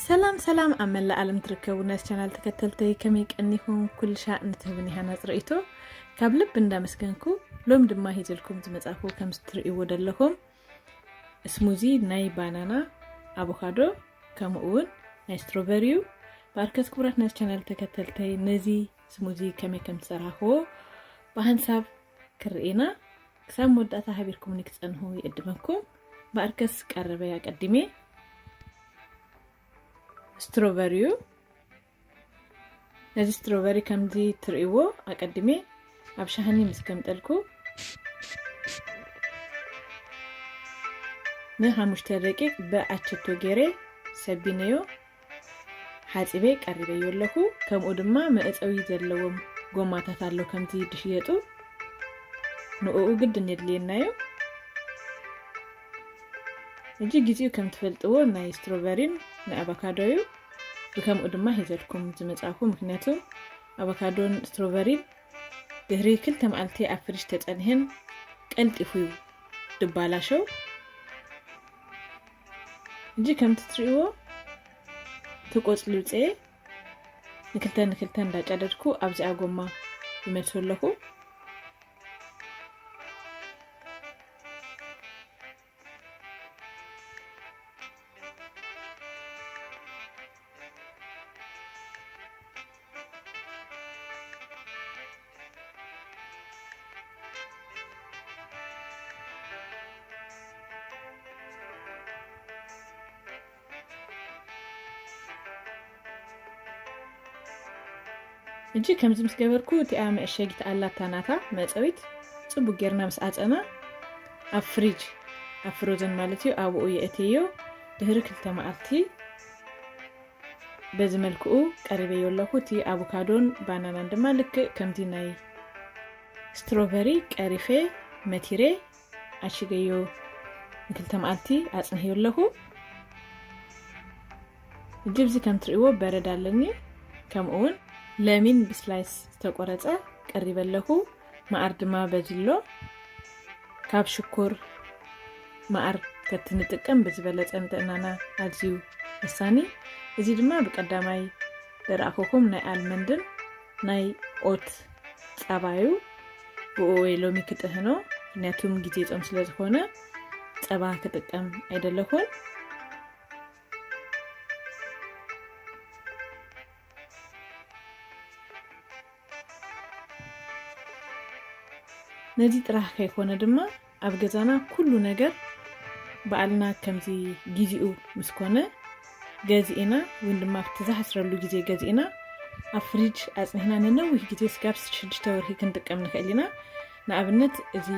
ሰላም ሰላም፣ ኣብ መላእ ዓለም ትርከቡ ናይ ቻናል ተከተልተይ ከመይ ቀኒኹም? ኩልሻ ንትህብኒ ሃናጽ ርእይቶ ካብ ልብ እንዳመስገንኩ፣ ሎም ድማ ሂዘልኩም ዝመጻኹ ከም ትርእይዎ ዘለኹም ስሙዚ ናይ ባናና፣ ኣቮካዶ፣ ከምኡ እውን ናይ ስትሮቨሪ እዩ። ብኣርከስ ክቡራት ናይ ቻናል ተከተልተይ፣ ነዚ ስሙዚ ከመይ ከም ትሰራኽዎ ብሃንሳብ ክርኢና ክሳብ መወዳእታ ሃቢርኩምኒ ክጸንሁ ይዕድመኩም። ብኣርከስ ቀረበይ ኣቀዲሜ ስትሮቨሪ እዩ። ነዚ ስትሮቨሪ ከምዚ ትርእይዎ ኣቀዲሜ ኣብ ሻህኒ ምስ ከምጠልኩ ንሓሙሽተ ደቂቅ ብኣቸቶ ገይረ ሰቢነዮ ሓጺበ ቀሪበዮ ኣለኹ። ከምኡ ድማ መእጸዊ ዘለዎም ጎማታት ኣሎ ከምዚ ዝሽየጡ፣ ንኡ ግድን የድልየና እዩ። ሕጂ ግዚኡ ከም ትፈልጥዎ ናይ ስትሮቨሪን ናይ ኣቫካዶ እዩ። ብከምኡ ድማ ሂዘልኩም ዝመጻኹ፣ ምክንያቱ ኣቫካዶን ስትሮቨሪን ድሕሪ ክልተ መዓልቲ ኣብ ፍሪጅ ተጸንሔን ቀልጢፉ እዩ ድባላሸው። ሕጂ ከምቲ ትርእይዎ እቲ ቆጽሊ ውጽኤ ንክልተ ንክልተ እንዳጨደድኩ ኣብዚኣ ጎማ ይመልሶ ኣለኹ። ሕጂ ከምዚ ምስ ገበርኩ፣ እቲኣ መዐሸጊት ኣላታ ናታ መእጸዊት ጽቡቅ ጌርና ምስ ኣጸና፣ ኣብ ፍሪጅ፣ ኣብ ፍሮዘን ማለት እዩ፣ ኣብኡ የእትየዮ። ድሕሪ ክልተ መዓልቲ በዚ መልክኡ ቀሪበዮ ኣለኹ። እቲ ኣቮካዶን ባናናን ድማ ልክእ ከምቲ ናይ ስትሮቨሪ ቀሪፈ መቲረ ዓሽገዮ ንክልተ መዓልቲ ኣጽንሕዮ ኣለኹ። ጅብዚ ከም ትርእይዎ በረድ ኣለኒ። ከምኡ እውን ለሚን ብስላይስ ዝተቆረጸ ቀሪበ ኣለኹ። መዓር ድማ በዚ ኣሎ። ካብ ሽኮር መዓር ተትንጥቀም ብዝበለጸ ንጥዕናና ኣዝዩ ወሳኒ። እዚ ድማ ብቀዳማይ ዘርኣኹኹም ናይ ኣልመንድን ናይ ኦት ጸባ እዩ። ብኡ እየ ሎሚ ክጥህኖ፣ ምክንያቱም ግዜ ጾም ስለ ዝኾነ ጸባ ክጥቀም ኣይደለኹን። ነዚ ጥራሕ ከይኮነ ድማ ኣብ ገዛና ኩሉ ነገር ባዕልና ከምዚ ግዚኡ ምስ ኮነ ገዚእና፣ ወይ ድማ ኣብቲ ዝሓስረሉ ግዜ ገዚእና ኣብ ፍሪጅ ኣጽኒሕና ንነዊሕ ግዜ ስጋብ ሽዱሽተ ወርሒ ክንጥቀም ንኽእል ኢና። ንኣብነት እዚ፣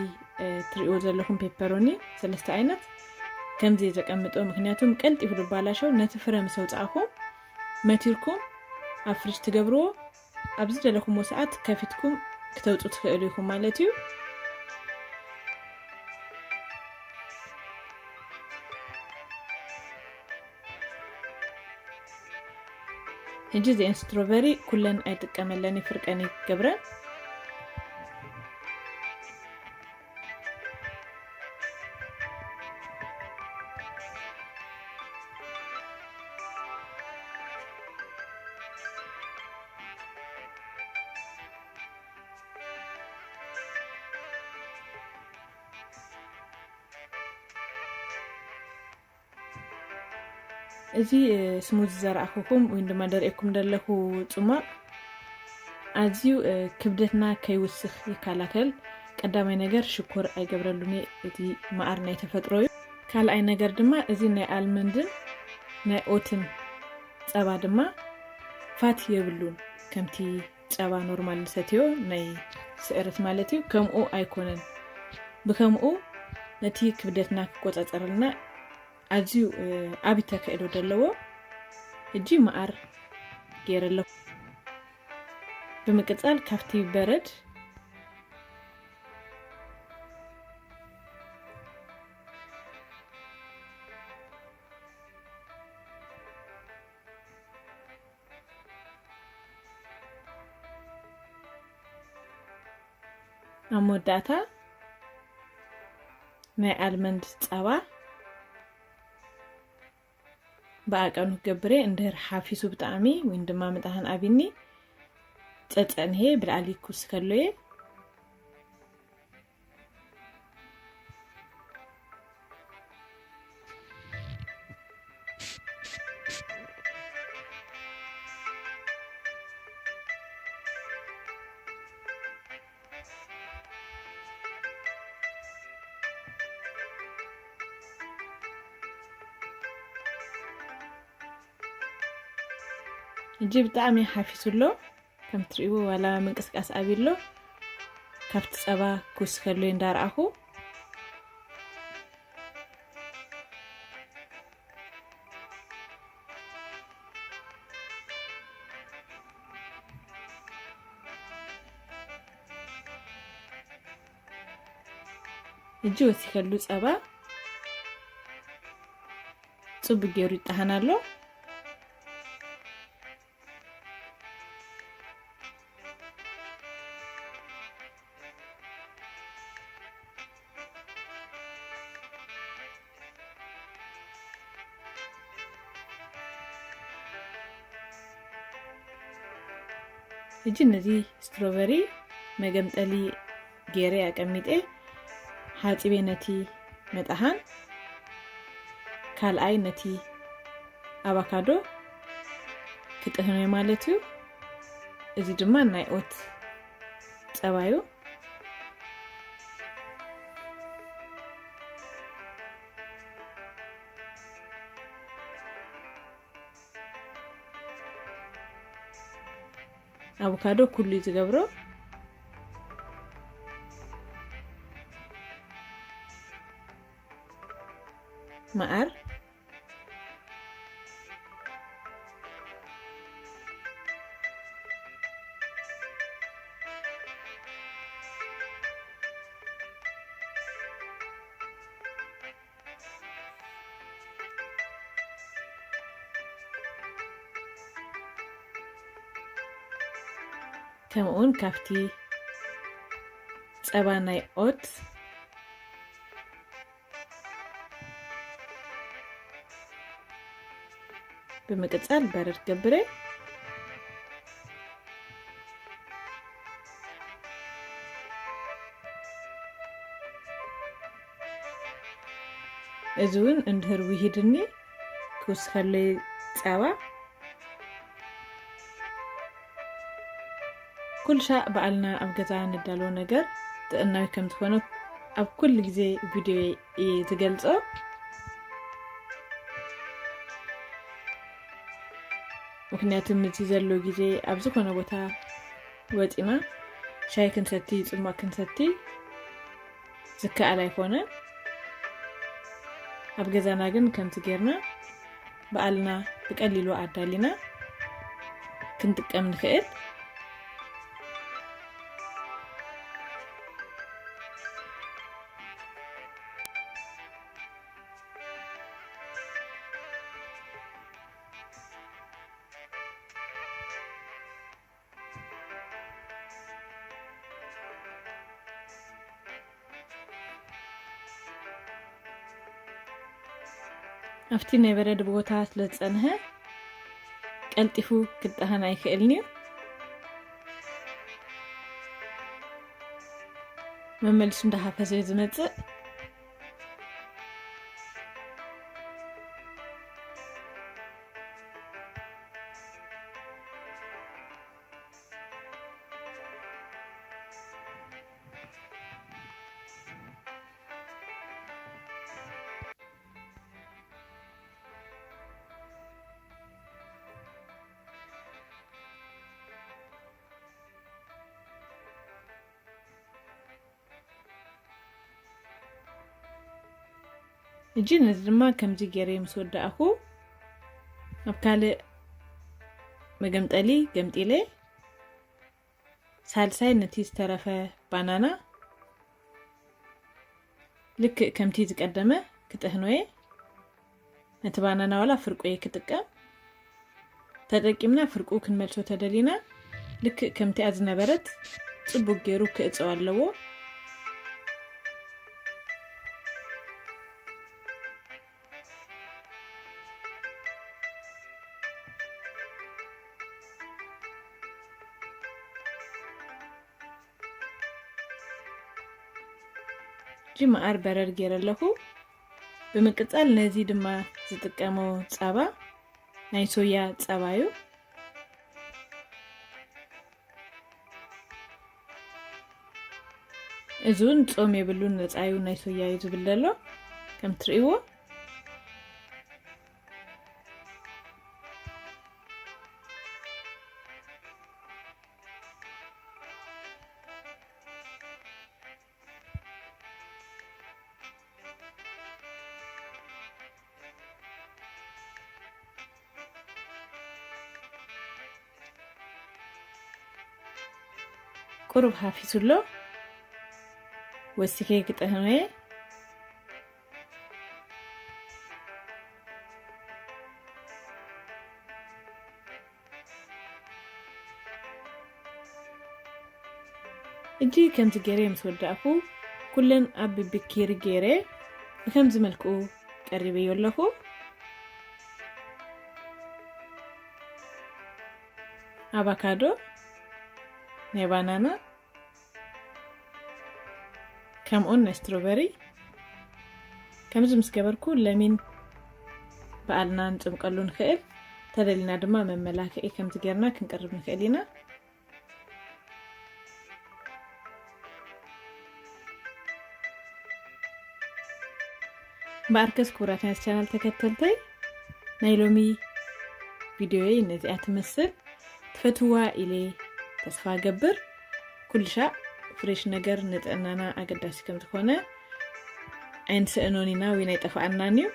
እ፣ ትርእይዎ ዘለኹም ፔፐሮኒ ሰለስተ ዓይነት ከምዚ እየ ዘቀምጦ፣ ምኽንያቱም ቀልጢፉ ዝበላሸው ነቲ ፍረ ምስ ኣውጻእኹም መቲርኩም ኣብ ፍሪጅ ትገብርዎ፣ ኣብ ዝደለኹምዎ ሰዓት ከፊትኩም ክተውጹ ትኽእሉ ኢኹም ማለት እዩ። ሕጂ እዚአን ስትሮቨሪ ኩለን ኣይጥቀመለን፣ ፍርቀን ይገብረን። እዚ፣ እ፣ ስሙዚ ዘርኣኹኹም ወይ ድማ ደርእየኩም ዘለኹ ጽሟቕ ኣዝዩ፣ እ፣ ክብደትና ከይውስኽ ይከላኸል። ቀዳማይ ነገር ሽኮር ኣይገብረሉን እየ፣ እቲ መዓር ናይ ተፈጥሮ እዩ። ካልኣይ ነገር ድማ እዚ ናይ ኣልመንድን ናይ ኦትን ጸባ ድማ ፋት የብሉን፣ ከምቲ ጸባ ኖርማል ንሰትዮ ናይ ስዕረት ማለት እዩ፣ ከምኡ ኣይኮነን። ብከምኡ ነቲ ክብደትና ክቆጻጸረልና ኣዝዩ፣ እ፣ ዓቢ ተክእሎ ዘለዎ። ሕጂ መዓር ገይረ ኣለኹ። ብምቅጻል ካብቲ በረድ ኣብ መወዳእታ ናይ ኣልመንድ ጸባ ብኣቀኑ ክገብር እየ። እንድህር ሓፊሱ ብጣዕሚ ወይን ድማ ምጣህን ኣቢኒ ጸጸንሄ ብልኣሊ ኩስ ከሎ እየ። እጂ ብጣዕሚ ሓፊሱ ኣሎ። ከም ትርእይዎ ዋላ ምንቅስቃስ ኣብዩ ኣሎ። ካብቲ ጸባ ክውስኸሉ እንዳረኣኹ። እጂ ወሲኸሉ ጸባ ጽቡቅ ገይሩ ይጠሃን ኣሎ። እጂ ነዚ ስትሮበሪ መገምጠሊ ገይረ ኣቀሚጠ ሓጺበ ነቲ መጣሃን ካልኣይ ነቲ ኣቫካዶ ክጥህኖ ማለት እዩ። እዚ ድማ ናይ ኦት ጸባዩ። ኣቮካዶ ኩሉ እዩ ዝገብሮ። መኣር ከምኡውን ካብቲ ጸባ ናይ ኦት ብምቅጻል በረድ ገብረ። እዚ እውን እንድህር ውሂድኒ ክውስኸለይ ጸባ። ኩልሻዕ በዓልና ኣብ ገዛ ንዳሎ ነገር ጥዕናዊ ከም ዝኾነ ኣብ ኩሉ ግዜ ቪድዮ እየ ዝገልጾ። ምኽንያቱ ምስዚ ዘሎ ግዜ ኣብ ዝኾነ ቦታ ወጺና ሻይ ክንሰቲ፣ ጽማቕ ክንሰቲ ዝከኣል ኣይኮነን። ኣብ ገዛና ግን ከምዚ ጌርና በዓልና ብቀሊሉ ኣዳሊና ክንጥቀም ንኽእል። ኣብቲ ናይ በረድ ቦታ ስለ ዝጸንሐ ቀልጢፉ ክጠሃን ኣይክእልን እዩ። መመሊሱ እንዳሃፈሰ እዩ ዝመጽእ። እጂ ነዚ ድማ ከምዚ ገይረ ምስ ወዳእኹ ኣብ ካልእ መገምጠሊ ገምጢለ ሳልሳይ ነቲ ዝተረፈ ባናና ልክእ ከምቲ ዝቀደመ ክጥህኖ እየ። ነቲ ባናና ዋላ ፍርቁ እየ ክጥቀም። ተጠቂምና ፍርቁ ክንመልሶ ተደሊና ልክእ ከምቲኣ ዝነበረት ጽቡቅ ገይሩ ክእጸው ኣለዎ። ሕጂ መኣር በረድ ገይረ ኣለኹ። ብምቅጻል ነዚ ድማ ዝጥቀሞ ጸባ ናይ ሶያ ጸባ እዩ። እዚ እውን ጾም የብሉን፣ ነጻ እዩ፣ ናይ ሶያ እዩ ዝብል ዘሎ ከም ትርእይዎ። ቁሩብ ሃፊሱ ኣሎ። ወሲኸ ክጥሕኖ እየ። እጂ ከምዚ ገይረ ምስ ወዳእኩ፣ ኩለን ኣብ ብብኪሪ ገይረ ብከምዚ መልክኡ ቀሪበዮ ኣለኹ። ኣቫካዶ፣ ናይ ባናና፣ ከምኡን ናይ ስትሮበሪ። ከምዚ ምስ ገበርኩ ለሚን በዓልና ንጽምቀሉ ንኽእል፣ ተደሊና ድማ መመላክዒ ከምዚ ጌርና ክንቀርብ ንኽእል ኢና። እምበኣርከስ ክቡራት ናይ ቻናል ተከተልተይ፣ ናይ ሎሚ ቪድዮይ ነዚኣ ትመስል። ትፈትዋ ኢለ ተስፋ ገብር። ኩልሻዕ ፍሬሽ ነገር ንጥዕናና ኣገዳሲ ከም ዝኾነ ኣይንስእኖን ኢና ወይ ኣይጠፍኣናን እዩ።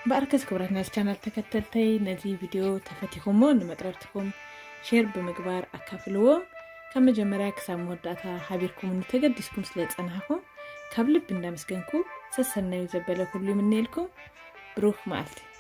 እምበኣርከስ ክቡራት ናይ ቻናል ተከተልተይ፣ ነዚ ቪድዮ ተፈቲኹሞ ንመቅረብትኩም ሼር ብምግባር ኣካፍልዎ። ካብ መጀመርያ ክሳብ መወዳእታ ሓቢርኩም ተገዲስኩም ስለ ዝጸናሕኩም ካብ ልቢ እንዳመስገንኩ፣ ሰሰናዩ ዘበለ ኩሉ ይምነየልኩም። ብሩኽ መዓልቲ።